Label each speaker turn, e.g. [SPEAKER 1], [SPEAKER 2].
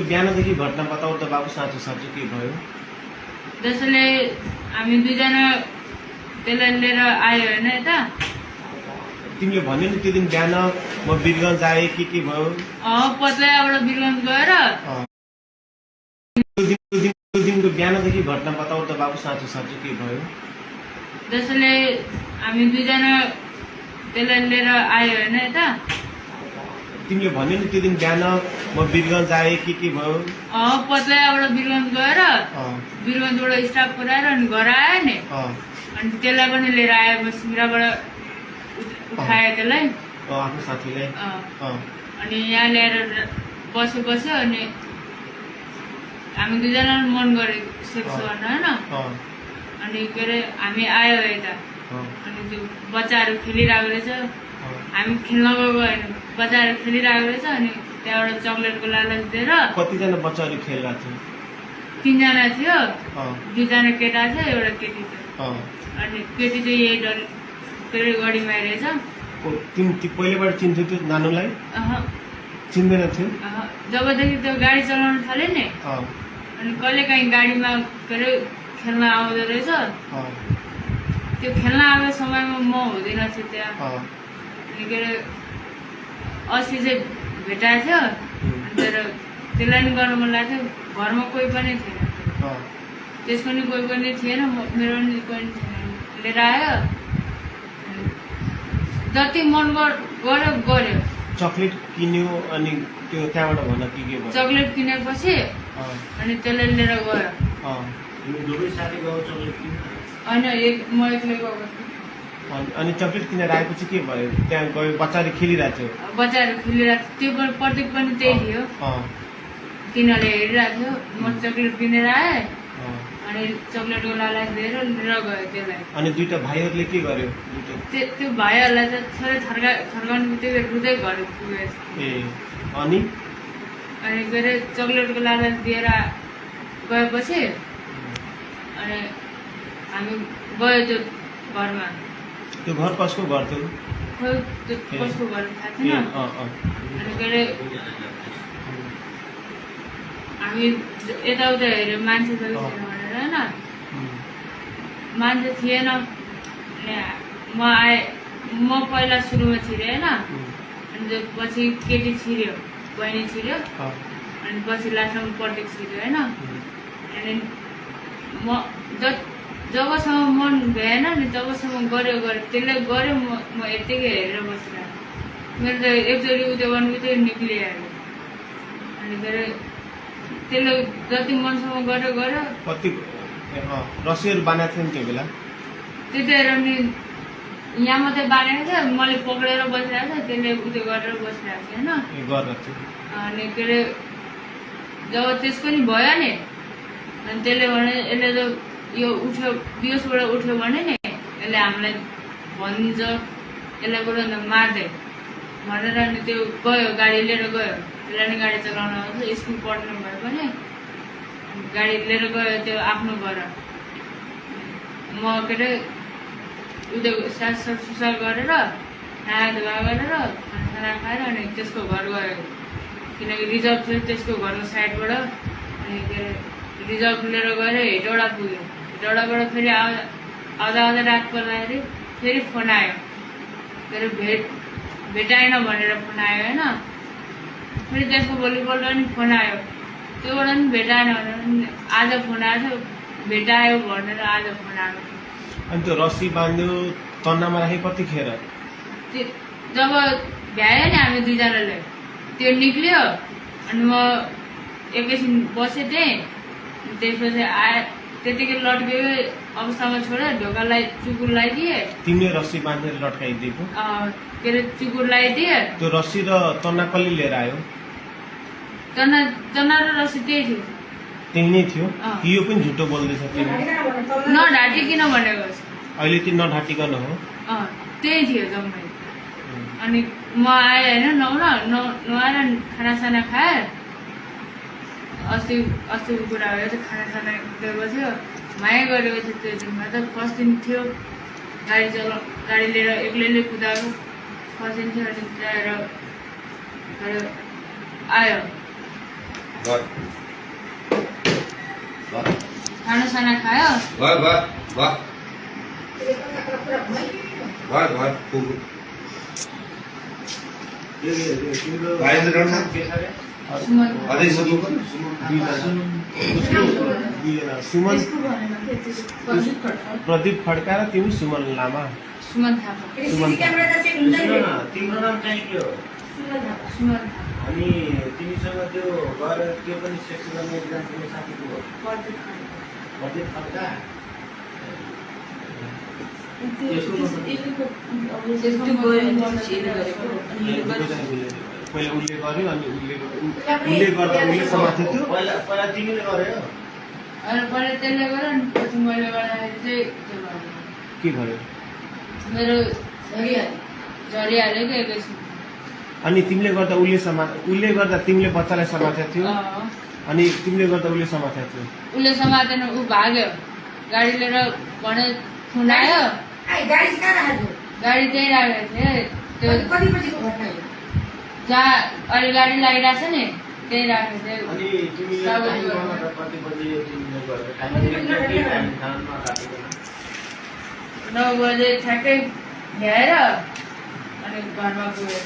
[SPEAKER 1] बिहानदेखि घटना बताऊ त बाबु, साँचो साँचो के भयो?
[SPEAKER 2] जसले हामी दुईजना त्यसलाई लिएर आयो होइन यता।
[SPEAKER 1] तिमीले भन्यो नि त्यो दिन बिहान म वीरगञ्ज आएँ के भयो?
[SPEAKER 2] पत्लैयाबाट वीरगञ्ज गएर
[SPEAKER 1] त्यो दिनको बिहानदेखि घटना बताऊ त बाबु, साँचो साँचो के भयो?
[SPEAKER 2] जसले हामी दुईजना त्यसलाई लिएर आयो होइन यता।
[SPEAKER 1] तिमीले भन्यो नि त्यो दिन बिहान म वीरगञ्ज आएँ के भयो?
[SPEAKER 2] पत्लैयाबाट वीरगञ्ज गएर वीरगञ्जबाट स्टाफ पुऱ्याएर अनि घर आयो नि। अनि त्यसलाई पनि लिएर आयो, म सिमराबाट उठायो त्यसलाई,
[SPEAKER 1] आफ्नो साथीलाई।
[SPEAKER 2] अनि यहाँ ल्याएर बस्यो अनि हामी दुईजना मन गरेको सेक्स गर्न होइन। अनि के अरे हामी आयो यता, अनि त्यो बच्चाहरू खेलिरहेको रहेछ। हामी खेल्न गएको होइन, बच्चाहरू खेलिरहेको रहेछ। अनि त्यहाँबाट चक्लेटको लालच दिएर।
[SPEAKER 1] कतिजना बच्चाहरू खेलिरहेको थियो?
[SPEAKER 2] 3 जना थियो, 2 जना केटा थियो, एउटा केटी थियो। अनि केटी चाहिँ यही धेरै गढीमा रहेछ।
[SPEAKER 1] पहिलेबाट चिन्थ्यो त्यो नानुलाई? चिन्दैन थियो।
[SPEAKER 2] जबदेखि त्यो गाडी चलाउन थाल्यो नि, अनि कहिले काहीँ गाडीमा के अरे खेल्न आउँदो रहेछ। त्यो खेल्न आएको समयमा म हुँदैन थिएँ त्यहाँ। अनि के अरे अस्ति चाहिँ भेटाएको थियो। तर त्यसलाई नि गर्नु मन लाग्थ्यो। घरमा कोही पनि थिएन, त्यसको नि कोही पनि थिएन, मेरो नि कोही पनि थिएन। लिएर आयो, जति मन गर्यो।
[SPEAKER 1] चक्लेट किन्यो अनि त्यो त्यहाँबाट भन के भयो?
[SPEAKER 2] चक्लेट किनेपछि अनि त्यसलाई लिएर गयो। होइन, म एक्लै गएको।
[SPEAKER 1] अनि चक्लेट किनेर आएपछि के भयो? त्यहाँ गयो, बच्चाहरू खेलिरहेको थियो।
[SPEAKER 2] बच्चाहरू खेलिरहेको थियो, त्यो प्रतीक पनि त्यही थियो। तिनीहरूले हेरिरहेको थियो। म चक्लेट किनेर आएँ, अनि चक्लेटको लालच दिएर लिएर गयो त्यसलाई।
[SPEAKER 1] अनि दुईटा भाइहरूले के गर्यो?
[SPEAKER 2] त्यो भाइहरूलाई त थोरै थर्काउनु बित्तिकै रुँदै घर पुगेछ।
[SPEAKER 1] अनि
[SPEAKER 2] के अरे चक्लेटको लालच दिएर गएपछि अनि हामी गयो त्यो घरमा।
[SPEAKER 1] त्यो घर कसको घर थियो?
[SPEAKER 2] खोइ त्यो कसको घर थाहा थिएन। अनि के अरे हामी यताउता हेऱ्यो, मान्छे त थिएन भनेर होइन। मान्छे थिएन। म आएँ, म पहिला सुरुमा छिरेँ होइन। अनि पछि केटी छिर्यो, बहिनी छिर्यो, अनि पछि लास्टमा प्रतीक छिर्यो होइन। अनि म जबसम्म मन भएन नि तबसम्म गऱ्यो त्यसले गऱ्यो। म यत्तिकै हेरेर बसिरहेको। मेरो त एकचोटि उयो गर्नु बित्तिकै निक्लिहाल्यो। अनि के अरे त्यसले जति मनसम्म गऱ्यो।
[SPEAKER 1] कति रस्सीहरू बाँधेको थियो नि त्यो बेला?
[SPEAKER 2] त्यतिखेर नि यहाँ मात्रै बाँधेको थियो, मैले पक्रेर बसिरहेको थिएँ, त्यसले उयो गरेर बसिरहेको थियो होइन। अनि के अरे जब त्यसको नि भयो नि, अनि त्यसले भने यसले त यो उठ्यो, बिहोसबाट उठ्यो भने नि यसले हामीलाई भनिदिन्छ, यसलाई बरु मार्दै भनेर। अनि त्यो गयो, गाडी लिएर गयो। त्यसलाई नि गाडी चलाउन आउँछ, स्कुल पढ्नु भए पनि गाडी लिएर गयो त्यो आफ्नो घर। म के अरे उयो साससुसार गरेर नुहाधुवा गरेर खाना खाएर अनि त्यसको घर गयो। किनकि रिजर्भ थियो त्यसको घरको साइडबाट। अनि के अरे रिजर्भ लिएर गएर हेटौडा पुग्यो। हेटौडाबाट फेरि आउँदा रात पर्दाखेरि फेरि फोन आयो। के अरे भेटाएन भनेर फोन आयो होइन। फेरि त्यसको भोलिपल्ट पनि फोन आयो, त्योबाट पनि भेटाएन भनेर आज फोन आएको थियो, भेटायो भनेर आज फोन आएको थियो।
[SPEAKER 1] अनि त्यो रस्सी बाँध्यो, तन्नामा राखेँ कतिखेर?
[SPEAKER 2] जब भ्यायो नि हामी दुईजनाले, त्यो निक्लियो। अनि म एकैछिन बसेँ त्यहीँ। त्यसपछि आए, त्यतिकै लट्केको अवस्थामा छोडेर ढोकालाई चुकुर लगाइदिए।
[SPEAKER 1] तिमीले रस्सी बाँधेर लट्काइदिएको?
[SPEAKER 2] के अरे चुकुर लगाइदिए।
[SPEAKER 1] त्यो रस्सी र तन्ना कसले लिएर आयो?
[SPEAKER 2] तन्ना र रस्सी त्यही थियो।
[SPEAKER 1] त्यही नै थियो? यो पनि झुटो बोल्दैछ तिमी?
[SPEAKER 2] नढाँटिकन भनेको
[SPEAKER 1] अहिले त्यो नढाँटिकन हो?
[SPEAKER 2] त्यही थियो जम्मै। अनि म आएँ होइन, नुहाएर खानासाना खाएँ। अस्तिको कुरा हो, खानासाना गएपछि माया गरेको थियो त्यो दिनमा। त फर्स्ट दिन थियो, गाडी लिएर एक्लैले कुदाएको फर्स्ट दिन थियो। अनि ल्याएर आयो
[SPEAKER 3] घर
[SPEAKER 2] खानासाना खायो
[SPEAKER 3] घर घर घर घर घर पुग्यो
[SPEAKER 2] सुमन
[SPEAKER 3] अझै सुन्नु
[SPEAKER 1] सुमन प्रदीप खड्का र तिमी सुमन लामा
[SPEAKER 2] सुमन थापा
[SPEAKER 4] तिम्रो नाम चाहिँ के हो
[SPEAKER 2] सुमन
[SPEAKER 4] अनि तिमीसँग त्यो गरेर त्यो पनि सेक्स गर्ने एकजना तिम्रो साथीको हो प्रदीप खड्का
[SPEAKER 1] पहिला उसले गर्यो अनि उसले गर्दा उसले समाथि थियो
[SPEAKER 4] पहिला पहिला तिमीले गर्यो
[SPEAKER 2] अनि पहिला त्यसले गर्यो अनि पछि मैले गर्दाखेरि चाहिँ त्यो गर्यो
[SPEAKER 1] के गर्यो
[SPEAKER 2] मेरो झरिहाल्यो क्या एकैछिन
[SPEAKER 1] अनि तिमीले गर्दा उसले गर्दा तिमीले बच्चालाई समातेको थियो अनि तिमीले गर्दा उसले समातेको थियो
[SPEAKER 2] उसले समातेन ऊ भाग्यो गाडी लिएर भने थुनायो गाडी त्यहीँ राखेको थियो त्यो जहाँ अहिले गाडी लागिरहेको छ नि त्यहीँ राखेको थियो
[SPEAKER 4] अनि तिमीले टाइम गर्दा कति बजी तिमीले गर्यो टाइम नकाटेको
[SPEAKER 2] 9 बजे ठ्याक्कै ल्याएर अनि घरमा गयो